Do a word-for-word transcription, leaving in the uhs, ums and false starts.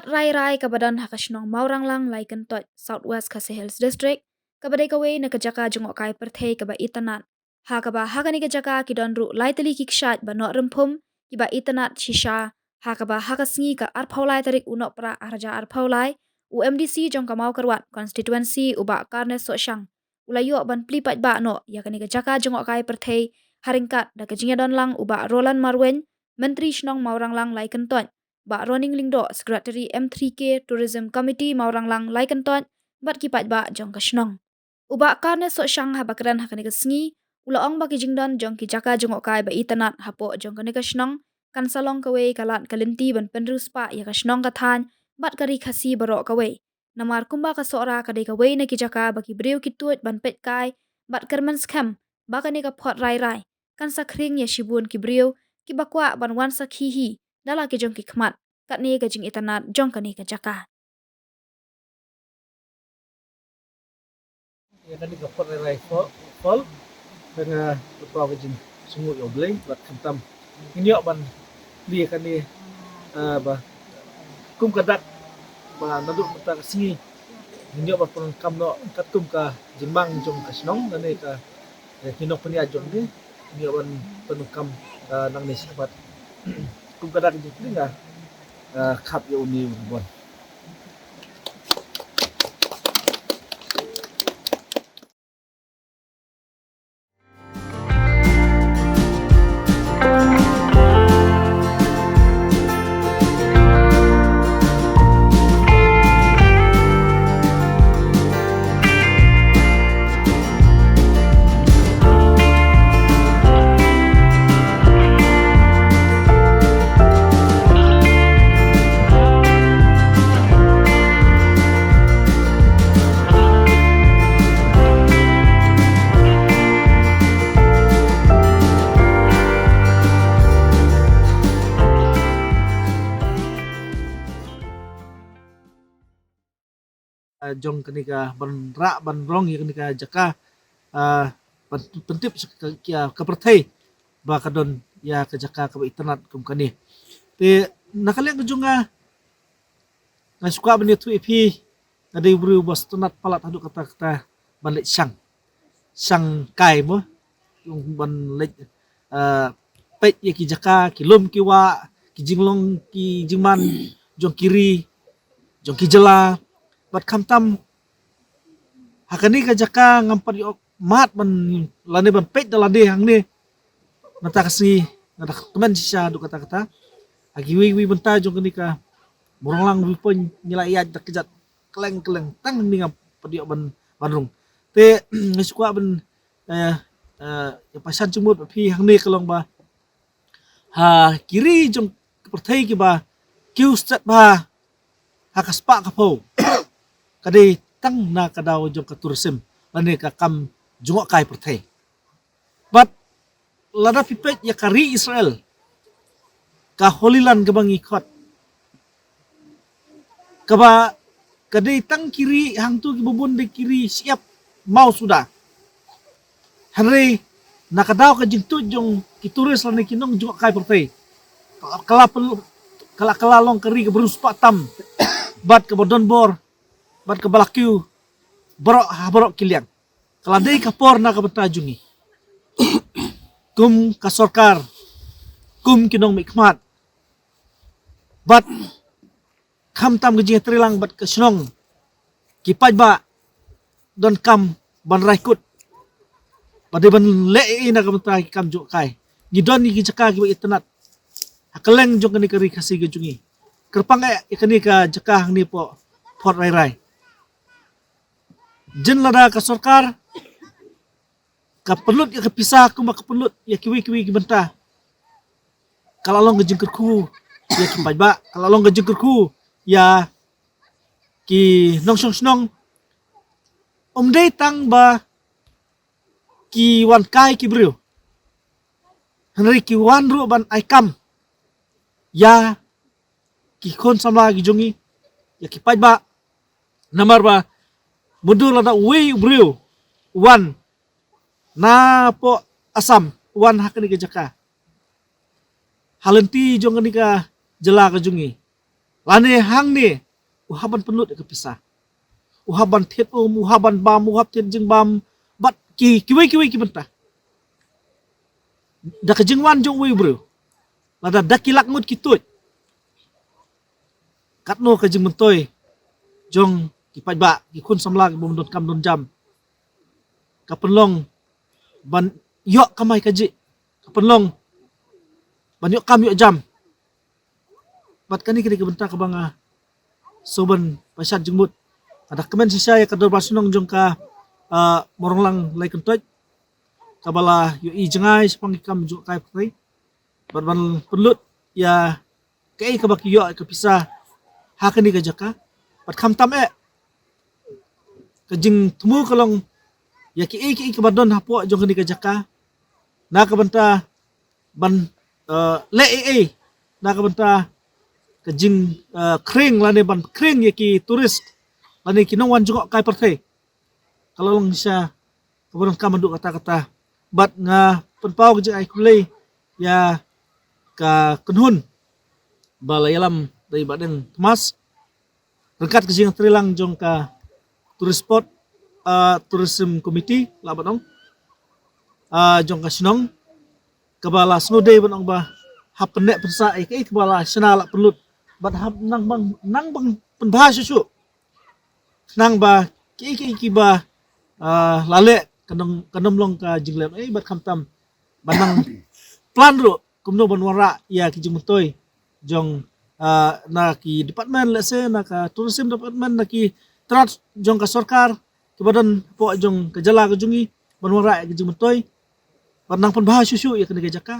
Rai Rai kaba don ha ka shnong Mawranglang Laikyntoit, South West Khasi Hills District, kaba dei kawei na ka jaka jngohkai pyrthei kaba itynnad. Ha kaba ha kane ka jaka ki don ruh lai tylli ki kshaid ba noh rymphum kiba itynnad shisha, ha kaba ha ka sngi ka arphew lai tarik u Nohprah arhajar arphew lai, u M D C jong ka Mawkyrwat constituency u Bah Carnes Sohshang u la ïoh ban plie paidbah noh ïa kane ka jaka jngohkai pyrthei, ha ryngkat da ka jingïadon lang u Bah Roland Marwein, Myntri Shnong Mawranglang Laikyntoit, Bah Roning Lyngdoh, Secretary M three K Tourism Committee Mawranglang Laikyntoit, bad ki paidbah jong ka shnong. U Bah Carnes Sohshang haba kren ha kane ka sngi u la ong ba ki jingdon jong ki jaka jngohkai ba itynnad hapoh jong kane ka shnong kan sa long kawei ka lad ka lynti ban pynriewspah ïa ka shnong ka thaiñ bad ka ri Khasi baroh kawei. Namar kumba ka Sohra ka dei kawei na ki jaka ba ki briew ki tuid ban peit kai bad kyrmen skhem ba kane ka Phot Rai Rai kan sa khring ïa shibun ki briew kiba kwah ban wan sakhi hi da la ki jong ki khmat katne ka jingitynnad jong kane ka jaka. Ïa kane ka Phot Rai Rai Fall, Fall, ka nga pynpaw ka jingsngewnguh ïa U Blei bad khamtam ngin ïoh ban plie kane, eh, ba kum ka dak ba naduh mynta ka sngi ngin ïoh ban pyndonkam noh katkum ka jingmang jong ka shnong lane ka, eh, ki nongpynïaid jong ngi, ngin ïoh ban pyndonkam, eh, nangne shakhmat. Kum ka dak jingplie nga, eh, khap ïa une u ribbon. Ah, jong kane ka ban rah ban rong ïa kane ka jaka, ah, ban pyntip sa ka, ka, ka pyrthei ba ka don ïa ka jaka kaba itynnad kum kane. Te na ka liang ka jong nga, nga sngewkwah ban ïathuh ïa phi, nga dei u briew ba sngewtynnad palat haduh katta katta ban leit shang, shang kai mo, ban leit, ah, peit ïa ki jaka, ki lum ki wah, ki jinglong ki jingman jong ki ri, jong ki jylla. Bad khamtam ha kane ka jaka ngam pat ïoh mad ban lane ban peit da lade hangne. Mynta ka sngi nga da kmen shisha haduh katta katta ha kiwei kiwei bynta jong kane ka Mawranglang Viewpoint, ngi la ïaid da kjat kylleng kylleng, tang hangne ngam pat ïoh ban, ban rung. Te nga sngewkwah ban, eh, eh, ïa pynshai jingmut bad phi hangne ka long ba ha ki ri jong ka pyrthei kiba kiew stet bha ha ka spah ka phew, ka dei tang na ka daw jong ka tourism lane ka kam jngohkai pyrthei. Bad lada phi peit ïa ka ri Israel, ka Holy Land kaba ngi khot, kaba ka dei tang ki ri hangtu kiba bun dei ki ri shyiap maw suda. Hynrei na ka daw ka jingtuid jong ki tourist lane ki nongjngohkai pyrthei, ka la pyn-, ka la, ka la long ka ri kaba riewspah tam bad kaba don bor bad kaba la kiew baroh ha baroh ki liang. Ka la dei ka por na ka bynta jong ngi kum ka sorkar, kum ki nongmihkhmat, bad khamtam ka jingïatreilang bad ka shnong, ki paidbah donkam ban rai kut ba dei ban leh ei ei na ka bynta ki kam jngohkai. Ngi don ïa ki jaka kiba itynnad ha kylleng jong kane ka ri Khasi ka jong ngi. Kyrpang eh ïa kane ka jaka hangne hapoh Phot Rai Rai. Jin lada ka sorkar ka pynlut ïa ka pisa kumba ka pynlut ïa kiwei kiwei ki bynta, ka la long ka jingkyrkhu ïa ki paidbah, ka la long ka jingkyrkhu ïa ki nongshong shnong. Ym dei tang ba ki wan kai ki briew, hynrei ki wan ruh ban ai kam ïa ki khun samla ki jong ngi, ïa ki paidbah. Namar ba mudui lada uwei u briew u wan napoh Assam, u wan ha kane ka jaka, ha lynti jong kane ka jylla ka jong ngi, Lane hangne u hap ban pynlut ïa ka pisa, u hap ban thied um, u hap ban bam, u hap thied jingbam, bad ki kiwei kiwei ki bynta. Da ka jingwan jong uwei u briew, lada da ki lak ngut ki tuid, katno ka jingmyntoi jong ki paidbah, ki khun samla kiba don kam don jam, ka pynlong ban ïoh kamai kajih, ka pynlong ban ïoh kam ïoh jam. Bad kane ka dei ka bynta kaba nga sngewbha ban pynshad jingmut. Nga da kmen shisha ïa ka dorbar shnong jong ka, ah, Mawranglang Laikyntoit, kaba la ïohi jngai shaphang ki kam jngohkai pyrthei, bad ban pynlut ïa kaei kaba ki ïoh ïa ka pisa ha kane ka jaka. Bad khamtam eh, ka jingthmu ka long ïa kiei kiei kiba don hapoh jong kane ka jaka, na ka bynta ban, eh, leh ei ei na ka bynta ka jing, eh, khring lane ban khring ïa ki tourist lane ki nongwan jngohkai pyrthei. Ka la long shisha kaba donkam haduh katta katta. Bad nga pynpaw ka jingai khublei ïa ka kynhun ba la ïalam da i Bah Deng Thomas, ryngkat ka jingïatreilang jong ka Tourist Spot, ah, Tourism Committee lah ban ong, ah, jong ka shnong, kaba la sngewdei ban ong ba hap pynneh pynsah ïa kaei kaba la shna la pynlut, bad hap nang ban, nang ban pynbha shuh shuh, khnang ba kiei kiei kiba, ah, la leh kan ym, kan ym long ka jinglem ei, bad khamtam ban nang plan ruh kumno ban wanrah ïa ki jingmyntoi jong, ah, na ki department, lehse na ka tourism department, na ki tnat jong ka sorkar kiba don hapoh jong ka jylla ka jong ngi, ban wanrah ïa ki jingmyntoi, ban nang pynbha shuh shuh ïa kane ka jaka.